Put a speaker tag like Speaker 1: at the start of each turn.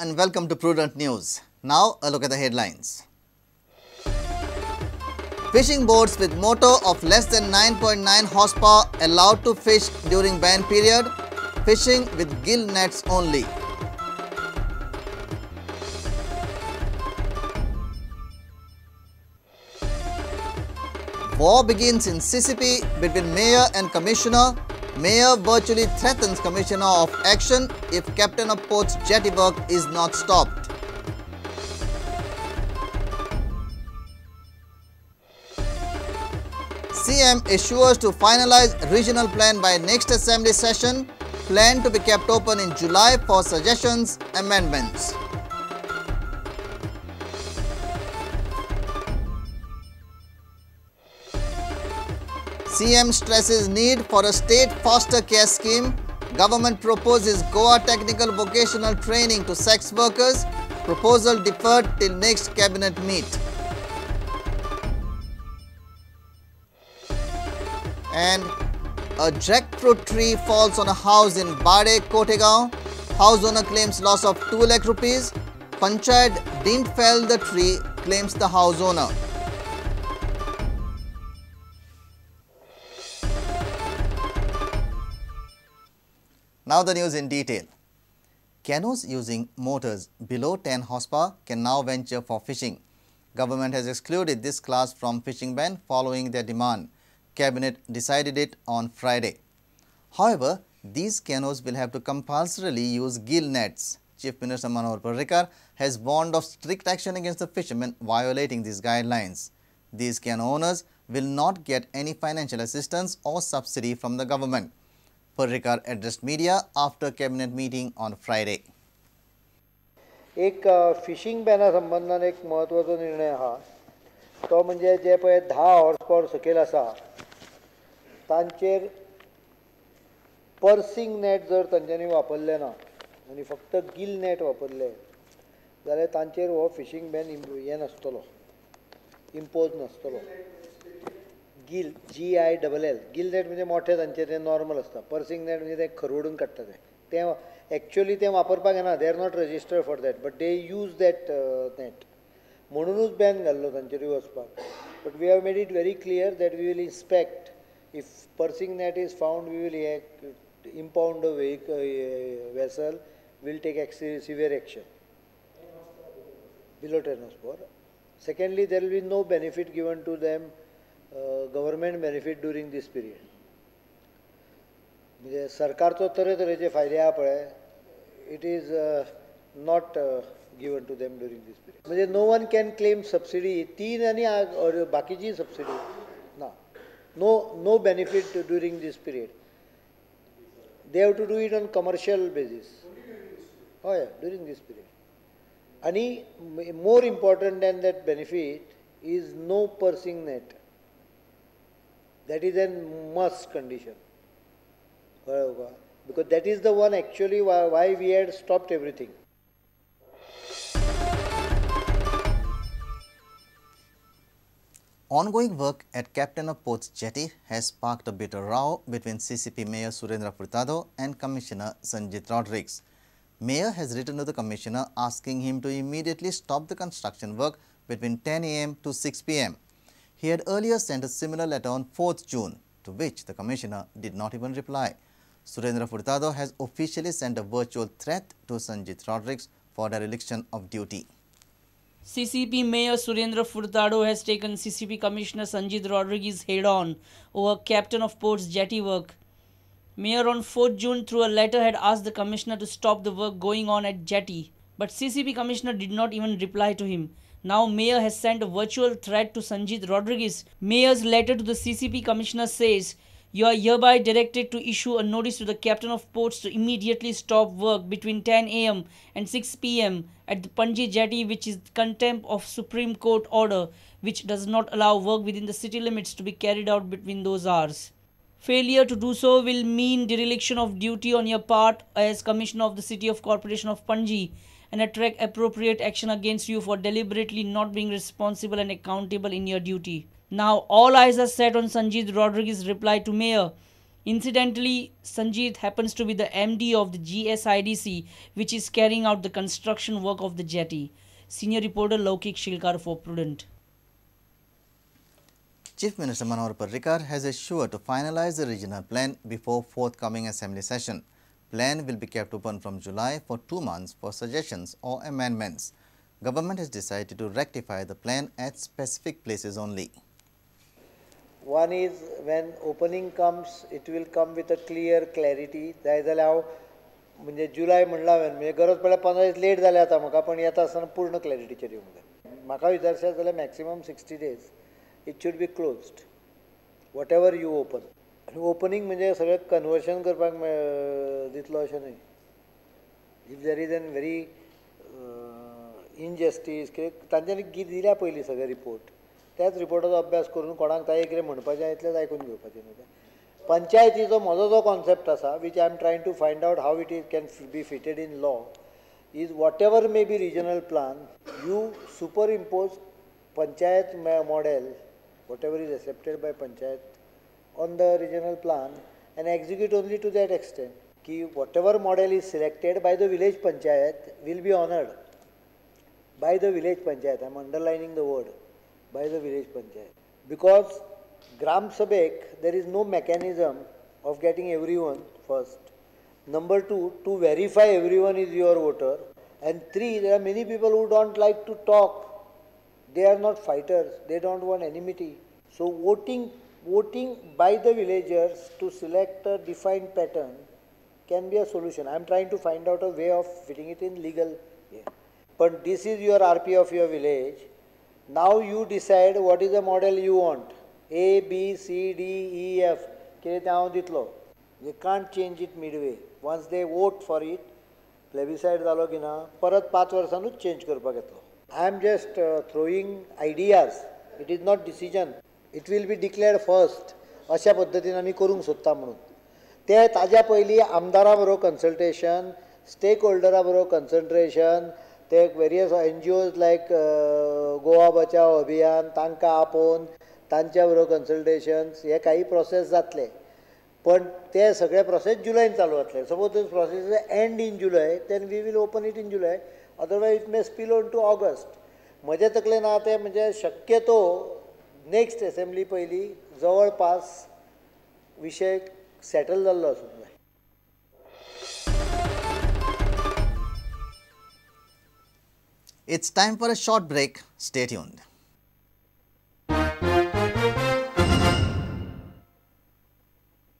Speaker 1: and welcome to Prudent News. Now a look at the headlines. Fishing boats with motor of less than 9.9 horsepower allowed to fish during ban period. Fishing with gill nets only. War begins in CCP between Mayor and Commissioner. Mayor virtually threatens Commissioner of action if Captain of Port's jetty work is not stopped. CM assures to finalize regional plan by next assembly session. Plan to be kept open in July for suggestions, amendments. CM stresses need for a state foster care scheme. Government proposes Goa technical vocational training to sex workers. Proposal deferred till next cabinet meet. And a jackfruit tree falls on a house in Bade, Cotigao. House owner claims loss of 2 lakh rupees. Panchayat didn't fell the tree, claims the house owner. Now the news in detail. Canoes using motors below 10 horsepower can now venture for fishing. Government has excluded this class from fishing ban following their demand. Cabinet decided it on Friday. However, these canoes will have to compulsorily use gill nets. Chief Minister Manohar Parrikar has warned of strict action against the fishermen violating these guidelines. These canoe owners will not get any financial assistance or subsidy from the government. Parrikar addressed media after cabinet meeting on Friday.
Speaker 2: एक fishing बॅना संबंदान एक महत्वाचो निर्णय आहा तो म्हणजे जे पळय 10 horse power सकयल आसा तांचेर पर्सिंग नेट जर तांच्यांनी वापरलें ना आनी फक्त गिल नेट वापरले जाल्यार तांचेर हो फिशिंग बॅन हें नासतलो, impose नासतलो. Gill GILL gill net म्हणजे मोठे तांचे ते नॉर्मल आसता. पर्सिंग नेट म्हणजे ते खरवडून काडटा ते एक्चुअली ते वापरपाक येना. They are not registered for that but they use that net म्हणुनूच ban घाल्लो तांचेरूय वचपाक. But we have made it very clear that we will inspect. If purse seine net is found we will impound a vehicle vessel, will take severe action below 10 horsepower. Secondly, there will be no benefit given to them, government benefit during this period. म्हणजे सरकारचो तरेतरेचे फायदे आहा पळय, it is not given to them during this period. म्हणजे no one can claim subsidy तीन आनी बाकीची सबसिडी ना. No benefit during this period. They have to do it on commercial basis. हय, ड्युरींग these period. आनी more important than that benefit is no purse seine net. That is a must condition. Because that is the one actually why we had stopped everything.
Speaker 1: Ongoing work at Captain of Port's jetty has sparked a bitter row between CCP Mayor Surendra Furtado and Commissioner Sanjit Rodrigues. Mayor has written to the Commissioner asking him to immediately stop the construction work between 10 a.m. to 6 p.m. He had earlier sent a similar letter on 4th June, to which the Commissioner did not even reply. Surendra Furtado has officially sent a virtual threat to Sanjit Rodrigues for dereliction of duty.
Speaker 3: CCP Mayor Surendra Furtado has taken CCP Commissioner Sanjit Rodrigues head-on over Captain of Port's jetty work. Mayor on 4th June through a letter had asked the Commissioner to stop the work going on at jetty. But CCP Commissioner did not even reply to him. Now Mayor has sent a virtual threat to Sanjit Rodrigues. Mayor's letter to the CCP Commissioner says, "You are hereby directed to issue a notice to the Captain of Ports to immediately stop work between 10 a.m. and 6 p.m. at the Panji jetty, which is contempt of Supreme Court order, which does not allow work within the city limits to be carried out between those hours. Failure to do so will mean dereliction of duty on your part as Commissioner of the City of Corporation of Panji and attract appropriate action against you for deliberately not being responsible and accountable in your duty." Now all eyes are set on Sanjit Rodrigues' reply to Mayor. Incidentally, Sanjeet happens to be the MD of the GSIDC, which is carrying out the construction work of the jetty. Senior reporter Laukik Shilkar for Prudent.
Speaker 1: Chief Minister Manohar Parrikar has assured to finalize the regional plan before forthcoming assembly session. Plan will be kept open from July for 2 months for suggestions or amendments. Government has decided to rectify the plan at specific places only.
Speaker 2: One is when opening comes, it will come with a clear clarity. जाय जाल्यार हांव म्हणजे जुलय म्हणला हांवें, म्हणजे गरज पडल्यार 15 दीस लेट जाले आतां म्हाका, पण येता आसतना पूर्ण क्लॅरिटीचेर येवंक जाय. म्हाका विचारशात जाल्यार maximum 60 days it should be closed, whatever you open. आनी ओपनींग म्हणजे सगळें कन्वर्शन करपाक दितलो अशें न्हय. If there is an very injustice कितें तांच्यांनी दिल्या पयलीं सगळे रिपोर्ट, त्याच रिपोर्टाचो अभ्यास करून कोणाक तांणी कितें म्हणपाचें इतलेंच आयकून घेवपाचें न्हय. पंचायतीचो म्हजो जो कॉन्सेप्ट आसा, which I am trying to find out how it is can be fitted in law, is whatever may be regional plan, you superimpose panchayat model, whatever is accepted by panchayat on the regional plan and execute only to that extent. Ki whatever model is selected by the village panchayat will be honoured by the village panchayat. I am underlining the word by the village panchayat, because Gram Sabhek there is no mechanism of getting everyone first. Number two, to verify everyone is your voter. And three, there are many people who don't like to talk. They are not fighters, they don't want enmity. So voting by the villagers to select a defined pattern can be a solution. I am trying to find out a way of fitting it in legal way. But this is your RP of your village. Now you decide what is the model you want. A, B, C, D, E, F. कितें तें हांव दितलो. They can't change it midway. Once they vote for it, plebiscite जालो की ना, परत 5 वर्सांनूच change करपाक येतलो. I am just throwing ideas. It is not decision. It will be declared first. अशा पद्दतीन आमी करूंक सोदता म्हणून ते ताज्या पयलीं आमदारा बरोबर कन्सल्टेशन, स्टेक होल्डरा बरोबर कन्सल्टेशन, ते various NGOs like Goa Bachao Abhiyan तांकां आपोवन तांच्या बरोबर कन्सल्टेशन्स, हे काही प्रोसेस जातले. पण ते सगळे प्रोसेस जुलयन चालू जातले. Suppose this process end in July, then we will open it in July, otherwise it may spill on to August. म्हजे तकलेन आहा तें म्हणजे शक्यतो नेक्स्ट असेंब्ली पयलीं जवळपास विशय सेटल जाल्लो आसूंक जाय.
Speaker 1: It's time for a short break. Stay tuned.